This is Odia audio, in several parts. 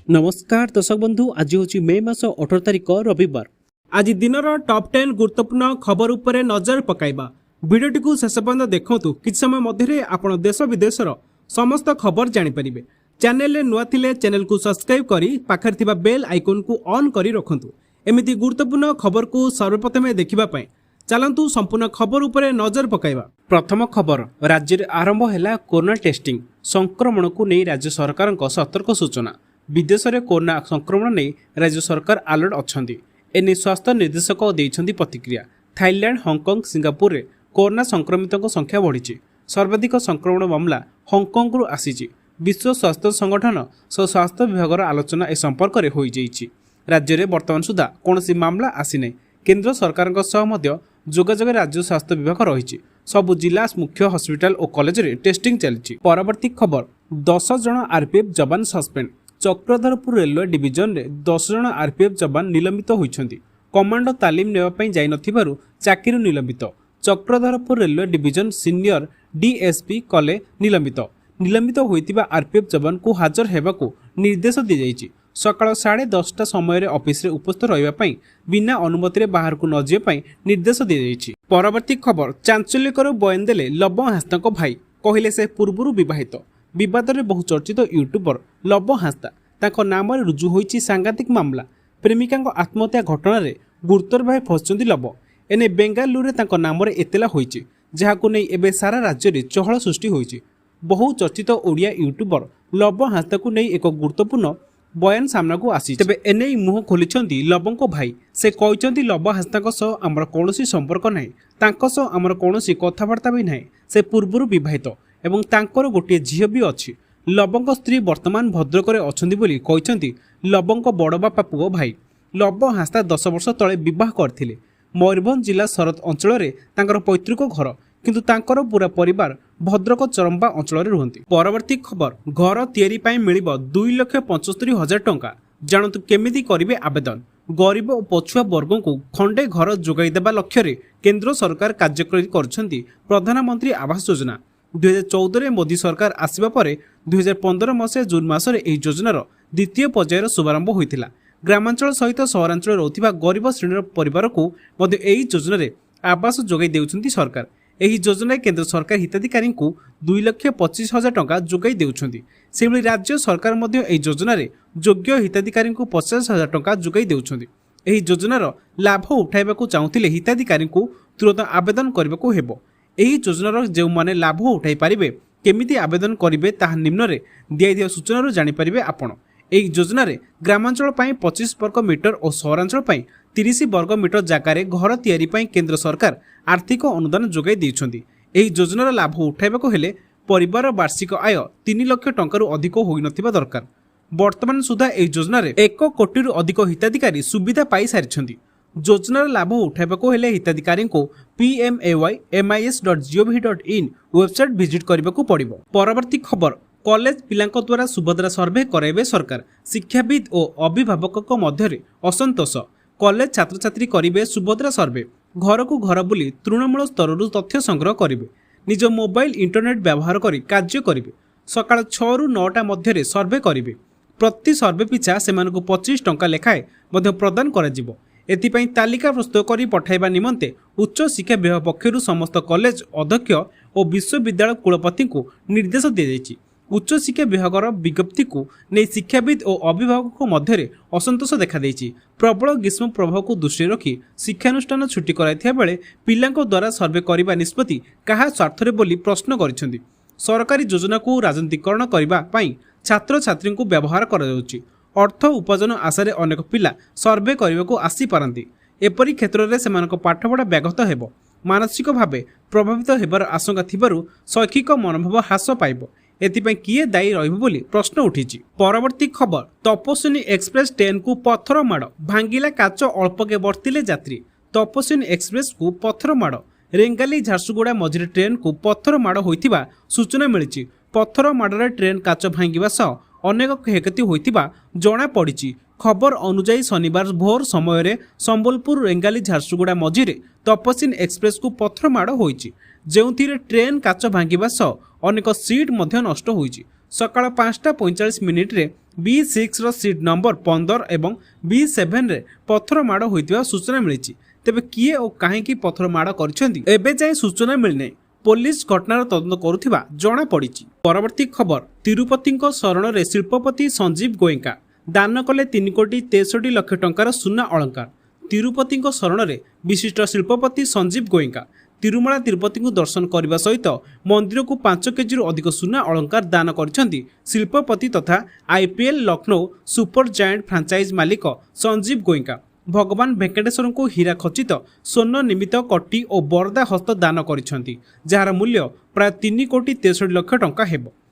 ନମସ୍କାର ଦର୍ଶକ ବନ୍ଧୁ, ଆଜି ହେଉଛି ମେ ମାସ 18 ତାରିଖ, ରବିବାର। ଆଜି ଦିନର ଟପ୍ 10 ଗୁରୁତ୍ୱପୂର୍ଣ୍ଣ ଖବର ଉପରେ ନଜର ପକାଇବା। ଭିଡ଼ିଓଟିକୁ ଶେଷ ପର୍ଯ୍ୟନ୍ତ ଦେଖନ୍ତୁ। କିଛି ସମୟ ମଧ୍ୟରେ ଆପଣ ଦେଶ ବିଦେଶର ସମସ୍ତ ଖବର ଜାଣିପାରିବେ। ଚ୍ୟାନେଲରେ ନୂଆ ଥିଲେ ଚ୍ୟାନେଲକୁ ସବସ୍କ୍ରାଇବ୍ କରି ପାଖରେ ଥିବା ବେଲ୍ ଆଇକନ୍କୁ ଅନ୍ କରି ରଖନ୍ତୁ ଏମିତି ଗୁରୁତ୍ୱପୂର୍ଣ୍ଣ ଖବରକୁ ସର୍ବପ୍ରଥମେ ଦେଖିବା ପାଇଁ। ଚାଲନ୍ତୁ, ସମ୍ପୂର୍ଣ୍ଣ ଖବର ଉପରେ ନଜର ପକାଇବା। ପ୍ରଥମ ଖବର, ରାଜ୍ୟରେ ଆରମ୍ଭ ହେଲା କରୋନା ଟେଷ୍ଟିଂ। ସଂକ୍ରମଣକୁ ନେଇ ରାଜ୍ୟ ସରକାରଙ୍କ ସତର୍କ ସୂଚନା। ବିଦେଶରେ କରୋନା ସଂକ୍ରମଣ ନେଇ ରାଜ୍ୟ ସରକାର ଆଲର୍ଟ ଅଛନ୍ତି। ଏନେଇ ସ୍ୱାସ୍ଥ୍ୟ ନିର୍ଦ୍ଦେଶକ ଦେଇଛନ୍ତି ପ୍ରତିକ୍ରିୟା। ଥାଇଲ୍ୟାଣ୍ଡ, ହଂକଂ, ସିଙ୍ଗାପୁରରେ କରୋନା ସଂକ୍ରମିତଙ୍କ ସଂଖ୍ୟା ବଢ଼ିଛି। ସର୍ବାଧିକ ସଂକ୍ରମଣ ମାମଲା ହଂକଂରୁ ଆସିଛି। ବିଶ୍ୱ ସ୍ୱାସ୍ଥ୍ୟ ସଂଗଠନ ସହ ସ୍ୱାସ୍ଥ୍ୟ ବିଭାଗର ଆଲୋଚନା ଏ ସମ୍ପର୍କରେ ହୋଇଯାଇଛି। ରାଜ୍ୟରେ ବର୍ତ୍ତମାନ ସୁଦ୍ଧା କୌଣସି ମାମଲା ଆସିନାହିଁ। କେନ୍ଦ୍ର ସରକାରଙ୍କ ସହ ମଧ୍ୟ ଯୋଗାଯୋଗରେ ରାଜ୍ୟ ସ୍ୱାସ୍ଥ୍ୟ ବିଭାଗ ରହିଛି। ସବୁ ଜିଲ୍ଲା ମୁଖ୍ୟ ହସ୍ପିଟାଲ ଓ କଲେଜରେ ଟେଷ୍ଟିଂ ଚାଲିଛି। ପରବର୍ତ୍ତୀ ଖବର, 10 ଜଣ ଆରପିଏଫ୍ ଯବାନ ସସ୍ପେଣ୍ଡ। ଚକ୍ରଧରପୁର ରେଲୱେ ଡିଭିଜନରେ 10 ଜଣ ଆରପିଏଫ୍ ଯବାନ ନିଲମ୍ବିତ ହୋଇଛନ୍ତି। କମାଣ୍ଡୋ ତାଲିମ ନେବା ପାଇଁ ଯାଇନଥିବାରୁ ଚାକିରିରୁ ନିଲମ୍ବିତ। Chakradharpur railway division senior DSP କଲେ ନିଲମ୍ବିତ। ନିଲମ୍ବିତ ହୋଇଥିବା ଆରପିଏଫ୍ ଯବାନଙ୍କୁ ହାଜର ହେବାକୁ ନିର୍ଦ୍ଦେଶ ଦିଆଯାଇଛି। ସକାଳ 10:30 ସମୟରେ ଅଫିସରେ ଉପସ୍ଥିତ ରହିବା ପାଇଁ, ବିନା ଅନୁମତିରେ ବାହାରକୁ ନ ଯିବା ପାଇଁ ନିର୍ଦ୍ଦେଶ ଦିଆଯାଇଛି। ପରବର୍ତ୍ତୀ ଖବର, ଚାଞ୍ଚଲ୍ୟକର ବୟାନ ଦେଲେ ଲବ ହାଁସଦାଙ୍କ ଭାଇ, କହିଲେ ସେ ପୂର୍ବରୁ ବିବାହିତ। ବିବାଦରେ ବହୁ ଚର୍ଚ୍ଚିତ ୟୁଟ୍ୟୁବର ଲବ ହାଁସଦା। ତାଙ୍କ ନାମରେ ରୁଜୁ ହୋଇଛି ସାଂଘାତିକ ମାମଲା। ପ୍ରେମିକାଙ୍କ ଆତ୍ମହତ୍ୟା ଘଟଣାରେ ଗୁରୁତର ଭାବେ ଫସିଛନ୍ତି ଲବ। ଏନେ ବେଙ୍ଗାଲୁରୁରେ ତାଙ୍କ ନାମରେ ଏତଲା ହୋଇଛି, ଯାହାକୁ ନେଇ ଏବେ ସାରା ରାଜ୍ୟରେ ଚହଳ ସୃଷ୍ଟି ହୋଇଛି। ବହୁ ଚର୍ଚ୍ଚିତ ଓଡ଼ିଆ ୟୁଟ୍ୟୁବର ଲବ ହାଁସଦାକୁ ନେଇ ଏକ ଗୁରୁତ୍ୱପୂର୍ଣ୍ଣ ବୟାନ ସାମ୍ନାକୁ ଆସିଛି। ତେବେ ଏନେଇ ମୁହଁ ଖୋଲିଛନ୍ତି ଲବଙ୍କ ଭାଇ। ସେ କହିଛନ୍ତି, ଲବ ହାଁସଦାଙ୍କ ସହ ଆମର କୌଣସି ସମ୍ପର୍କ ନାହିଁ। ତାଙ୍କ ସହ ଆମର କୌଣସି କଥାବାର୍ତ୍ତା ବି ନାହିଁ। ସେ ପୂର୍ବରୁ ବିବାହିତ ଏବଂ ତାଙ୍କର ଗୋଟିଏ ଝିଅ ବି ଅଛି। ଲବଙ୍କ ସ୍ତ୍ରୀ ବର୍ତ୍ତମାନ ଭଦ୍ରକରେ ଅଛନ୍ତି ବୋଲି କହିଛନ୍ତି ଲବଙ୍କ ବଡ଼ ବାପା ପୁଅ ଭାଇ। ଲବ ହାଁସଦା 10 ବର୍ଷ ତଳେ ବିବାହ କରିଥିଲେ। ମୟୂରଭଞ୍ଜ ଜିଲ୍ଲା ଶରତ ଅଞ୍ଚଳରେ ତାଙ୍କର ପୈତୃକ ଘର, କିନ୍ତୁ ତାଙ୍କର ପୁରା ପରିବାର ଭଦ୍ରକ ଚରମ୍ପା ଅଞ୍ଚଳରେ ରୁହନ୍ତି। ପରବର୍ତ୍ତୀ ଖବର, ଘର ତିଆରି ପାଇଁ ମିଳିବ 2,75,000 ଟଙ୍କା, ଜାଣନ୍ତୁ କେମିତି କରିବେ ଆବେଦନ। ଗରିବ ଓ ପଛୁଆ ବର୍ଗଙ୍କୁ ଖଣ୍ଡେ ଘର ଯୋଗାଇ ଦେବା ଲକ୍ଷ୍ୟରେ କେନ୍ଦ୍ର ସରକାର କାର୍ଯ୍ୟକାରୀ କରୁଛନ୍ତି ପ୍ରଧାନମନ୍ତ୍ରୀ ଆବାସ ଯୋଜନା। 2014ରେ ମୋଦି ସରକାର ଆସିବା ପରେ 2015 ମସିହା ଜୁନ୍ ମାସରେ ଏହି ଯୋଜନାର ଦ୍ୱିତୀୟ ପର୍ଯ୍ୟାୟର ଶୁଭାରମ୍ଭ ହୋଇଥିଲା। ଗ୍ରାମାଞ୍ଚଳ ସହିତ ସହରାଞ୍ଚଳରେ ରହୁଥିବା ଗରିବ ଶ୍ରେଣୀର ପରିବାରକୁ ମଧ୍ୟ ଏହି ଯୋଜନାରେ ଆବାସ ଯୋଗାଇ ଦେଉଛନ୍ତି ସରକାର। ଏହି ଯୋଜନାରେ କେନ୍ଦ୍ର ସରକାର ହିତାଧିକାରୀଙ୍କୁ 2,25,000 ଟଙ୍କା ଯୋଗାଇ ଦେଉଛନ୍ତି। ସେହିଭଳି ରାଜ୍ୟ ସରକାର ମଧ୍ୟ ଏହି ଯୋଜନାରେ ଯୋଗ୍ୟ ହିତାଧିକାରୀଙ୍କୁ 50,000 ଟଙ୍କା ଯୋଗାଇ ଦେଉଛନ୍ତି। ଏହି ଯୋଜନାର ଲାଭ ଉଠାଇବାକୁ ଚାହୁଁଥିଲେ ହିତାଧିକାରୀଙ୍କୁ ତୁରନ୍ତ ଆବେଦନ କରିବାକୁ ହେବ। ଏହି ଯୋଜନାର ଯେଉଁମାନେ ଲାଭ ଉଠାଇ ପାରିବେ, କେମିତି ଆବେଦନ କରିବେ, ତାହା ନିମ୍ନରେ ଦିଆଯାଇଥିବା ସୂଚନାରୁ ଜାଣିପାରିବେ ଆପଣ। ଏହି ଯୋଜନାରେ ଗ୍ରାମାଞ୍ଚଳ ପାଇଁ 25 ବର୍ଗ ମିଟର ଓ ସହରାଞ୍ଚଳ ପାଇଁ 30 ବର୍ଗ ମିଟର ଜାଗାରେ ଘର ତିଆରି ପାଇଁ କେନ୍ଦ୍ର ସରକାର ଆର୍ଥିକ ଅନୁଦାନ ଯୋଗାଇ ଦେଇଛନ୍ତି। ଏହି ଯୋଜନାର ଲାଭ ଉଠାଇବାକୁ ହେଲେ ପରିବାରର ବାର୍ଷିକ ଆୟ 3 ଲକ୍ଷ ଟଙ୍କାରୁ ଅଧିକ ହୋଇନଥିବା ଦରକାର। ବର୍ତ୍ତମାନ ସୁଦ୍ଧା ଏହି ଯୋଜନାରେ 1 କୋଟିରୁ ଅଧିକ ହିତାଧିକାରୀ ସୁବିଧା ପାଇସାରିଛନ୍ତି। ଯୋଜନାର ଲାଭ ଉଠାଇବାକୁ ହେଲେ ହିତାଧିକାରୀଙ୍କୁ pmay.mis.gov.in website visit କରିବାକୁ ପଡ଼ିବ। ପରବର୍ତ୍ତୀ ଖବର, କଲେଜ ପିଲାଙ୍କ ଦ୍ୱାରା ସୁଭଦ୍ରା ସର୍ଭେ କରାଇବେ ସରକାର। ଶିକ୍ଷାବିତ୍ ଓ ଅଭିଭାବକଙ୍କ ମଧ୍ୟରେ ଅସନ୍ତୋଷ। କଲେଜ ଛାତ୍ରଛାତ୍ରୀ କରିବେ ସୁଭଦ୍ରା ସର୍ଭେ। ଘରକୁ ଘର ବୁଲି ତୃଣମୂଳ ସ୍ତରରୁ ତଥ୍ୟ ସଂଗ୍ରହ କରିବେ। ନିଜ ମୋବାଇଲ ଇଣ୍ଟରନେଟ୍ ବ୍ୟବହାର କରି କାର୍ଯ୍ୟ କରିବେ। ସକାଳ 6ରୁ 9ଟା ମଧ୍ୟରେ ସର୍ଭେ କରିବେ। ପ୍ରତି ସର୍ଭେ ପିଛା ସେମାନଙ୍କୁ 25 ଟଙ୍କା ଲେଖାଏଁ ମଧ୍ୟ ପ୍ରଦାନ କରାଯିବ। ଏଥିପାଇଁ ତାଲିକା ପ୍ରସ୍ତୁତ କରି ପଠାଇବା ନିମନ୍ତେ ଉଚ୍ଚଶିକ୍ଷା ବିଭାଗ ପକ୍ଷରୁ ସମସ୍ତ କଲେଜ ଅଧ୍ୟକ୍ଷ ଓ ବିଶ୍ୱବିଦ୍ୟାଳୟ କୁଳପତିଙ୍କୁ ନିର୍ଦ୍ଦେଶ ଦିଆଯାଇଛି। ଉଚ୍ଚଶିକ୍ଷା ବିଭାଗର ବିଜ୍ଞପ୍ତିକୁ ନେଇ ଶିକ୍ଷାବିତ୍ ଓ ଅଭିଭାବକଙ୍କ ମଧ୍ୟରେ ଅସନ୍ତୋଷ ଦେଖାଦେଇଛି। ପ୍ରବଳ ଗ୍ରୀଷ୍ମ ପ୍ରବାହକୁ ଦୃଷ୍ଟିରେ ରଖି ଶିକ୍ଷାନୁଷ୍ଠାନ ଛୁଟି କରାଇଥିବା ବେଳେ ପିଲାଙ୍କ ଦ୍ୱାରା ସର୍ଭେ କରିବା ନିଷ୍ପତ୍ତି କାହା ସ୍ୱାର୍ଥରେ ବୋଲି ପ୍ରଶ୍ନ କରିଛନ୍ତି। ସରକାରୀ ଯୋଜନାକୁ ରାଜନୀତିକରଣ କରିବା ପାଇଁ ଛାତ୍ରଛାତ୍ରୀଙ୍କୁ ବ୍ୟବହାର କରାଯାଉଛି। ଅର୍ଥ ଉପାର୍ଜନ ଆଶାରେ ଅନେକ ପିଲା ସର୍ଭେ କରିବାକୁ ଆସିପାରନ୍ତି। ଏପରି କ୍ଷେତ୍ରରେ ସେମାନଙ୍କ ପାଠପଢ଼ା ବ୍ୟାଘାତ ହେବ। ମାନସିକ ଭାବେ ପ୍ରଭାବିତ ହେବାର ଆଶଙ୍କା ଥିବାରୁ ଶୈକ୍ଷିକ ମନୋଭାବ ହ୍ରାସ ପାଇବ। ଏଥିପାଇଁ କିଏ ଦାୟୀ ରହିବ ବୋଲି ପ୍ରଶ୍ନ ଉଠିଛି। ପରବର୍ତ୍ତୀ ଖବର, ତପସ୍ୱିନୀ ଏକ୍ସପ୍ରେସ୍ ଟ୍ରେନ୍କୁ ପଥର ମାଡ଼, ଭାଙ୍ଗିଲା କାଚ, ଅଳ୍ପକେ ବର୍ତ୍ତିଲେ ଯାତ୍ରୀ। ତପସ୍ୱିନୀ ଏକ୍ସପ୍ରେସକୁ ପଥର ମାଡ଼। ରେଙ୍ଗାଲି ଝାରସୁଗୁଡ଼ା ମଝିରେ ଟ୍ରେନ୍କୁ ପଥର ମାଡ଼ ହୋଇଥିବା ସୂଚନା ମିଳିଛି। ପଥର ମାଡ଼ରେ ଟ୍ରେନ୍ କାଚ ଭାଙ୍ଗିବା ସହ ଅନେକ କ୍ଷୟକ୍ଷତି ହୋଇଥିବା ଜଣାପଡ଼ିଛି। ଖବର ଅନୁଯାୟୀ, ଶନିବାର ଭୋର ସମୟରେ ସମ୍ବଲପୁର ରେଙ୍ଗାଲି ଝାରସୁଗୁଡ଼ା ମଝିରେ ତପସ୍ୱିନୀ ଏକ୍ସପ୍ରେସକୁ ପଥର ମାଡ଼ ହୋଇଛି, ଯେଉଁଥିରେ ଟ୍ରେନ୍ କାଚ ଭାଙ୍ଗିବା ସହ ଅନେକ ସିଟ୍ ମଧ୍ୟ ନଷ୍ଟ ହୋଇଛି। ସକାଳ 5ଟା 45 ମିନିଟ୍ରେ ବି 6ର ସିଟ୍ ନମ୍ବର 15 ଏବଂ ବି 7ରେ ପଥର ମାଡ଼ ହୋଇଥିବା ସୂଚନା ମିଳିଛି। ତେବେ କିଏ ଓ କାହିଁକି ପଥର ମାଡ଼ କରିଛନ୍ତି, ଏବେ ଯାଏଁ ସୂଚନା ମିଳିନାହିଁ। ପୋଲିସ ଘଟଣାର ତଦନ୍ତ କରୁଥିବା ଜଣାପଡ଼ିଛି। ପରବର୍ତ୍ତୀ ଖବର, ତିରୁପତିଙ୍କ ଶରଣରେ ଶିଳ୍ପପତି ସଞ୍ଜୀବ ଗୋଏଙ୍କା, ଦାନ କଲେ 3 କୋଟି 63 ଲକ୍ଷ ଟଙ୍କାର ସୁନା ଅଳଙ୍କାର। ତିରୁପତିଙ୍କ ଶରଣରେ ବିଶିଷ୍ଟ ଶିଳ୍ପପତି ସଞ୍ଜୀବ ଗୋଏଙ୍କା ତିରୁମଳା ତିରୁପତିଙ୍କୁ ଦର୍ଶନ କରିବା ସହିତ ମନ୍ଦିରକୁ 5 କେଜିରୁ ଅଧିକ ସୁନା ଅଳଙ୍କାର ଦାନ କରିଛନ୍ତି। ଶିଳ୍ପପତି ତଥା IPL Lucknow super giant franchise ମାଲିକ ସଞ୍ଜୀବ ଗୋଏଙ୍କା ଭଗବାନ ଭେଙ୍କଟେଶ୍ୱରଙ୍କୁ ହୀରା ଖଚିତ ସ୍ୱର୍ଣ୍ଣ ନିର୍ମିତ କଟି ଓ ବରଦା ହସ୍ତ ଦାନ କରିଛନ୍ତି, ଯାହାର ମୂଲ୍ୟ ପ୍ରାୟ 3 କୋଟି 63 ଲକ୍ଷ ଟଙ୍କା ହେବ।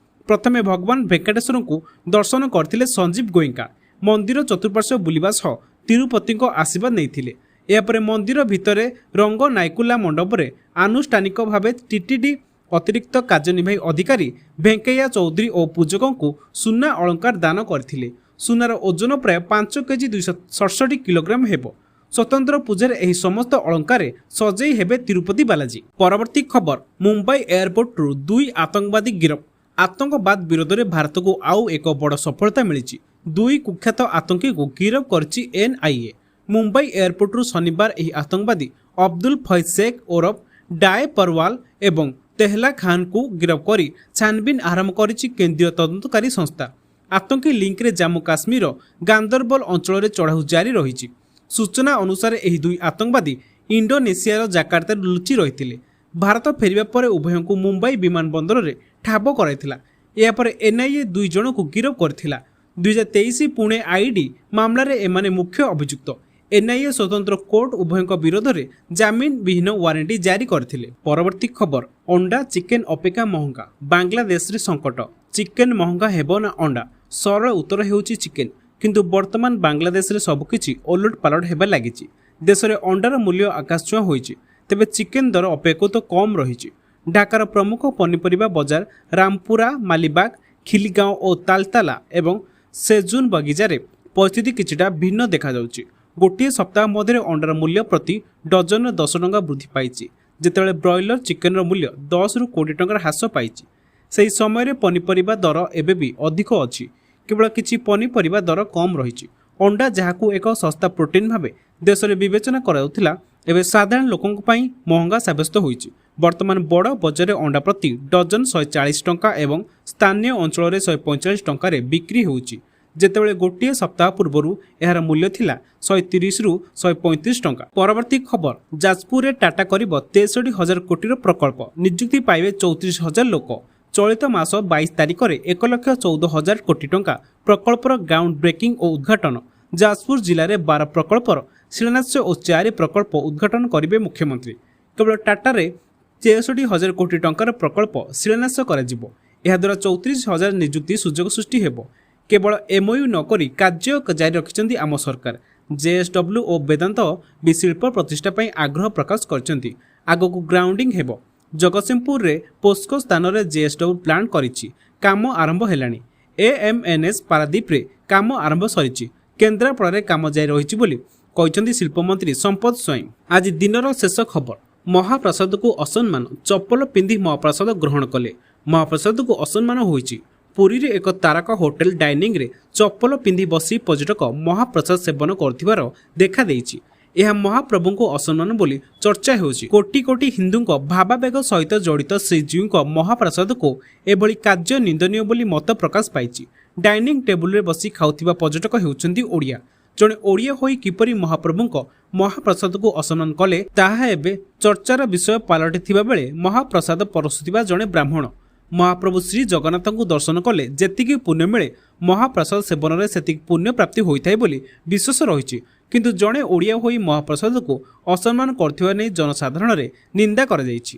ପ୍ରଥମେ ଭଗବାନ ଭେଙ୍କଟେଶ୍ୱରଙ୍କୁ ଦର୍ଶନ କରିଥିଲେ ସଞ୍ଜୀବ ଗୋଏଙ୍କା। ମନ୍ଦିର ଚତୁଃପାର୍ଶ୍ୱ ବୁଲିବା ସହ ତିରୁପତିଙ୍କ ଆଶୀର୍ବାଦ ନେଇଥିଲେ। ଏହାପରେ ମନ୍ଦିର ଭିତରେ ରଙ୍ଗ ନାଇକୁଲା ମଣ୍ଡପରେ ଆନୁଷ୍ଠାନିକ ଭାବେ ଟିଟିଡି ଅତିରିକ୍ତ କାର୍ଯ୍ୟନିର୍ବାହୀ ଅଧିକାରୀ ଭେଙ୍କୟା ଚୌଧୁରୀ ଓ ପୂଜକଙ୍କୁ ସୁନା ଅଳଙ୍କାର ଦାନ କରିଥିଲେ। ସୁନାର ଓଜନ ପ୍ରାୟ 5 କେଜି 267 କିଲୋଗ୍ରାମ ହେବ। ସ୍ୱତନ୍ତ୍ର ପୂଜାରେ ଏହି ସମସ୍ତ ଅଳଙ୍କାରରେ ସଜେଇ ହେବେ ତିରୁପତି ବାଲାଜୀ। ପରବର୍ତ୍ତୀ ଖବର, ମୁମ୍ବାଇ ଏୟାରପୋର୍ଟରୁ ଦୁଇ ଆତଙ୍କବାଦୀ ଗିରଫ। ଆତଙ୍କବାଦ ବିରୋଧରେ ଭାରତକୁ ଆଉ ଏକ ବଡ଼ ସଫଳତା ମିଳିଛି। ଦୁଇ କୁଖ୍ୟାତ ଆତଙ୍କୀଙ୍କୁ ଗିରଫ କରିଛି ଏନ୍ଆଇଏ। ମୁମ୍ବାଇ ଏୟାରପୋର୍ଟରୁ ଶନିବାର ଏହି ଆତଙ୍କବାଦୀ ଅବଦୁଲ ଫୈଜ ଶେଖ୍ ଓରଫ ଡାଏ ପରୱାଲ ଏବଂ ତେହଲା ଖାନକୁ ଗିରଫ କରି ଛାନବିନ ଆରମ୍ଭ କରିଛି କେନ୍ଦ୍ରୀୟ ତଦନ୍ତକାରୀ ସଂସ୍ଥା। ଆତଙ୍କୀ ଲିଙ୍କରେ ଜାମ୍ମୁ କାଶ୍ମୀରର ଗାନ୍ଦରବଲ ଅଞ୍ଚଳରେ ଚଢ଼ାଉ ଜାରି ରହିଛି। ସୂଚନା ଅନୁସାରେ, ଏହି ଦୁଇ ଆତଙ୍କବାଦୀ ଇଣ୍ଡୋନେସିଆର ଜାକାର୍ତ୍ତାରେ ଲୁଚି ରହିଥିଲେ। ଭାରତ ଫେରିବା ପରେ ଉଭୟଙ୍କୁ ମୁମ୍ବାଇ ବିମାନ ବନ୍ଦରରେ ଠାବ କରାଇଥିଲା। ଏହାପରେ ଏନ୍ଆଇଏ ଦୁଇ ଜଣଙ୍କୁ ଗିରଫ କରିଥିଲା। 2023 ପୁଣେ ଆଇଇଡି ମାମଲାରେ ଏମାନେ ମୁଖ୍ୟ ଅଭିଯୁକ୍ତ। ଏନ୍ଆଇଏ ସ୍ୱତନ୍ତ୍ର କୋର୍ଟ ଉଭୟଙ୍କ ବିରୋଧରେ ଜାମିନ ବିହୀନ ୱାରେଣ୍ଟ ଜାରି କରିଥିଲେ। ପରବର୍ତ୍ତୀ ଖବର, ଅଣ୍ଡା ଚିକେନ ଅପେକ୍ଷା ମହଙ୍ଗା, ବାଂଲାଦେଶରେ ସଙ୍କଟ। ଚିକେନ ମହଙ୍ଗା ହେବ ନା ଅଣ୍ଡା? ସରଳ ଉତ୍ତର ହେଉଛି ଚିକେନ। କିନ୍ତୁ ବର୍ତ୍ତମାନ ବାଂଲାଦେଶରେ ସବୁକିଛି ଓଲଟ ପାଲଟ ହେବାରେ ଲାଗିଛି। ଦେଶରେ ଅଣ୍ଡାର ମୂଲ୍ୟ ଆକାଶଛୁଆଁ ହୋଇଛି, ତେବେ ଚିକେନ ଦର ଅପେକ୍ଷାକୃତ କମ୍ ରହିଛି। ଢାକାର ପ୍ରମୁଖ ପନିପରିବା ବଜାର ରାମପୁରା, ମାଲିବାଗ, ଖିଲିଗାଁଓ ଓ ତାଲତାଲା ଏବଂ ସେଜୁନ ବଗିଚାରେ ପରିସ୍ଥିତି କିଛିଟା ଭିନ୍ନ ଦେଖାଯାଉଛି। ଗୋଟିଏ ସପ୍ତାହ ମଧ୍ୟରେ ଅଣ୍ଡାର ମୂଲ୍ୟ ପ୍ରତି ଡଜନରେ 10 ଟଙ୍କା ବୃଦ୍ଧି ପାଇଛି, ଯେତେବେଳେ ବ୍ରଏଲର ଚିକେନର ମୂଲ୍ୟ 10ରୁ 20 ଟଙ୍କାର ହ୍ରାସ ପାଇଛି। ସେହି ସମୟରେ ପନିପରିବା ଦର ଏବେ ବି ଅଧିକ ଅଛି। କେବଳ କିଛି ପନିପରିବା ଦର କମ୍ ରହିଛି। ଅଣ୍ଡା, ଯାହାକୁ ଏକ ଶସ୍ତା ପ୍ରୋଟିନ୍ ଭାବେ ଦେଶରେ ବିବେଚନା କରାଯାଉଥିଲା, ଏବେ ସାଧାରଣ ଲୋକଙ୍କ ପାଇଁ ମହଙ୍ଗା ସାବ୍ୟସ୍ତ ହୋଇଛି। ବର୍ତ୍ତମାନ ବଡ଼ ବଜାରରେ ଅଣ୍ଡା ପ୍ରତି ଡଜନ 140 ଟଙ୍କା ଏବଂ ସ୍ଥାନୀୟ ଅଞ୍ଚଳରେ 145 ଟଙ୍କାରେ ବିକ୍ରି ହେଉଛି, ଯେତେବେଳେ ଗୋଟିଏ ସପ୍ତାହ ପୂର୍ବରୁ ଏହାର ମୂଲ୍ୟ ଥିଲା 130ରୁ 135 ଟଙ୍କା। ପରବର୍ତ୍ତୀ ଖବର, ଯାଜପୁରରେ ଟାଟା କରିବ 63 ହଜାର କୋଟିର ପ୍ରକଳ୍ପ, ନିଯୁକ୍ତି ପାଇବେ 34 ହଜାର ଲୋକ। ଚଳିତ ମାସ 22 ତାରିଖରେ 1,14,000 କୋଟି ଟଙ୍କା ପ୍ରକଳ୍ପର ଗ୍ରାଉଣ୍ଡ ବ୍ରେକିଂ ଓ ଉଦ୍ଘାଟନ। ଯାଜପୁର ଜିଲ୍ଲାରେ 12 ପ୍ରକଳ୍ପର ଶିଳାନ୍ୟାସ ଓ ଚାରି ପ୍ରକଳ୍ପ ଉଦ୍ଘାଟନ କରିବେ ମୁଖ୍ୟମନ୍ତ୍ରୀ। କେବଳ ଟାଟାରେ 63 ହଜାର କୋଟି ଟଙ୍କାର ପ୍ରକଳ୍ପ ଶିଳାନ୍ୟାସ କରାଯିବ। ଏହାଦ୍ୱାରା 34 ହଜାର ନିଯୁକ୍ତି ସୁଯୋଗ ସୃଷ୍ଟି ହେବ। କେବଳ ଏମ୍ଓୟୁ ନକରି କାର୍ଯ୍ୟ ଜାରି ରଖିଛନ୍ତି ଆମ ସରକାର। ଜେଏସ୍ଡବ୍ଲ୍ୟୁ ଓ ବେଦାନ୍ତ ବି ଶିଳ୍ପ ପ୍ରତିଷ୍ଠା ପାଇଁ ଆଗ୍ରହ ପ୍ରକାଶ କରିଛନ୍ତି। ଆଗକୁ ଗ୍ରାଉଣ୍ଡିଂ ହେବ। ଜଗତସିଂହପୁରରେ ପୋସ୍କୋ ସ୍ଥାନରେ ଜେଏସ୍ଡବ୍ଲ୍ୟୁ ପ୍ଲାଣ୍ଟ କରିଛି, କାମ ଆରମ୍ଭ ହେଲାଣି। ଏଏମ୍ଏନ୍ଏସ୍ ପାରାଦୀପରେ କାମ ଆରମ୍ଭ ସରିଛି। କେନ୍ଦ୍ରାପଡ଼ାରେ କାମ ଜାରି ରହିଛି ବୋଲି କହିଛନ୍ତି ଶିଳ୍ପମନ୍ତ୍ରୀ ସମ୍ପଦ ସ୍ୱାଇଁ। ଆଜି ଦିନର ଶେଷ ଖବର, ମହାପ୍ରସାଦକୁ ଅସମ୍ମାନ, ଚପଲ ପିନ୍ଧି ମହାପ୍ରସାଦ ଗ୍ରହଣ କଲେ। ମହାପ୍ରସାଦକୁ ଅସମ୍ମାନ ହୋଇଛି। ପୁରୀରେ ଏକ ତାରକା ହୋଟେଲ ଡାଇନିଂରେ ଚପଲ ପିନ୍ଧି ବସି ପର୍ଯ୍ୟଟକ ମହାପ୍ରସାଦ ସେବନ କରୁଥିବାର ଦେଖାଦେଇଛି। ଏହା ମହାପ୍ରଭୁଙ୍କୁ ଅସମ୍ମାନ ବୋଲି ଚର୍ଚ୍ଚା ହେଉଛି। କୋଟି କୋଟି ହିନ୍ଦୁଙ୍କ ଭାବାବେଗ ସହିତ ଜଡ଼ିତ ଶ୍ରୀଜୀଉଙ୍କ ମହାପ୍ରସାଦକୁ ଏଭଳି କାର୍ଯ୍ୟ ନିନ୍ଦନୀୟ ବୋଲି ମତ ପ୍ରକାଶ ପାଇଛି। ଡାଇନିଂ ଟେବୁଲରେ ବସି ଖାଉଥିବା ପର୍ଯ୍ୟଟକ ହେଉଛନ୍ତି ଓଡ଼ିଆ। ଜଣେ ଓଡ଼ିଆ ହୋଇ କିପରି ମହାପ୍ରଭୁଙ୍କ ମହାପ୍ରସାଦକୁ ଅସମ୍ମାନ କଲେ, ତାହା ଏବେ ଚର୍ଚ୍ଚାର ବିଷୟ ପାଲଟିଥିବା ବେଳେ ମହାପ୍ରସାଦ ପରସୁଥିବା ଜଣେ ବ୍ରାହ୍ମଣ। ମହାପ୍ରଭୁ ଶ୍ରୀ ଜଗନ୍ନାଥଙ୍କୁ ଦର୍ଶନ କଲେ ଯେତିକି ପୁଣ୍ୟ ମିଳେ, ମହାପ୍ରସାଦ ସେବନରେ ସେତିକି ପୁଣ୍ୟ ପ୍ରାପ୍ତି ହୋଇଥାଏ ବୋଲି ବିଶ୍ୱାସ ରହିଛି। କିନ୍ତୁ ଜଣେ ଓଡ଼ିଆ ହୋଇ ମହାପ୍ରସାଦକୁ ଅସମ୍ମାନ କରୁଥିବା ନେଇ ଜନସାଧାରଣରେ ନିନ୍ଦା କରାଯାଇଛି।